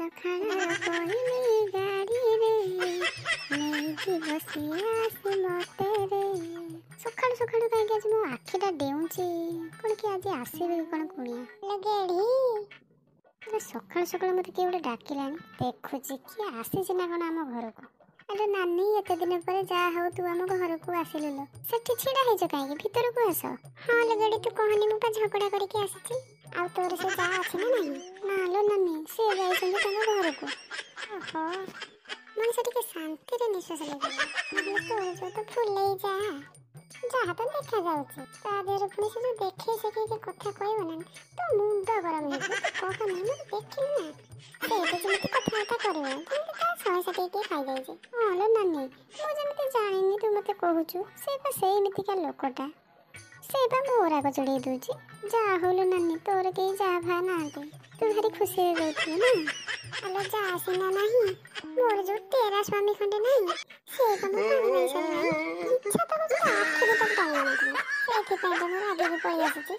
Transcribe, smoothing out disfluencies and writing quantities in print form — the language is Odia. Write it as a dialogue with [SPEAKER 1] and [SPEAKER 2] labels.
[SPEAKER 1] କାରଖାନାର ପହିଲି ଗାଡ଼ିରେ ନେଇଯିବ ସିଏ ଆସି ମତେ ରେ। ସକାଳୁ ସକାଳୁ କାହିଁକି ଆଜି ମୋ ଆଖିଟା ଡେଉଁଛି? କ'ଣ କି ଆଜି ଆସିବେ କି କ'ଣ କୁଣିଆ? ଗେଢ଼ି, ସକାଳୁ ସକାଳୁ ମୋତେ କିଏ ଗୋଟେ ଡାକିଲାଣି, ଦେଖୁଛି କିଏ ଆସିଛି ନା କ'ଣ ଆମ ଘରକୁ। ଆଲୋ ନାନୀ, ଏତେ ଦିନ ପରେ ଯାହା ହଉ ତୁ ଆମ ଘରକୁ ଆସିଲୁ ଲୋ। ସେଠି ଛିଡ଼ା ହେଇଛ କାହିଁକି? ଭିତରକୁ ଆସ। ହଁ ଲୋ ଗେଡ଼ି, ତୁ କହନି, ମୁଁ ପା ଝଗଡ଼ା କରିକି ଆସିଛି। ଆଉ ତୋର ସେ ଯା ଅଛି ନା ନାହିଁ? ନା ଲୋ ନାନୀ, ସେ ଯାଇଛନ୍ତି ତାଙ୍କ ଘରକୁ। ଓହୋ, ମଣିଷ ଟିକେ ଶାନ୍ତିରେ ନିଶ୍ୱାସ ନେଇପାରିବ। ନହେଲେ ତୋର ଯୋଉ ତ ଫୁଲେଇ ଯା, ଯାହା ତ ଦେଖାଯାଉଛି, ତା ଦେହରେ ପୁଣି ସେ ଯୋଉ ଦେଖେଇ ଶେଖେଇକି କଥା କହିବ ନା, ତୋ ମୁଣ୍ଡ ଗରମ ହେଇଯିବ। ତୁ କହନି, ମୁଁ ଦେଖିଲି ନା, ସେ ଏବେ ଯେମିତି କଥାବାର୍ତ୍ତା କରିବ, ଯେମିତି ତା 160 କିଏ ଖାଇଯାଇଛି। ହଁ ଲୋ ନାନୀ, ମୁଁ ଯେମିତି ଜାଣିନି ତୁ ମୋତେ କହୁଛୁ। ସେ ବା ସେଇମିତିକା ଲୋକଟା, ସେ ବା ମୋ ରାଗ ଚଢ଼େଇ ଦଉଛି। ଯାହା ହଉ ଲୋ ନାନୀ, ତୋର କେହି ଯାହା ଫା ନାହାନ୍ତି, ତୁ ଭାରି ଖୁସିରେ ରହୁଥିବୁ ନା? ଆଲୋ ଯା ସିନା ନାହିଁ, ମୋର ଯୋଉ ଟେରା ସ୍ୱାମୀ ଖଣ୍ଡେ ନାହିଁ, ସେ ତ ମୋ ପାଣି ନେଇ ସାରିଲାଣି। ଇଚ୍ଛା ତ ହଉଛି ତା ଆଖିରେ ତାକୁ ଟାଣି ଆଣନ୍ତିନି। ସେଇଥିପାଇଁ ତ ମୁଁ ରାଗିକି ପଳେଇ ଆସିଛି।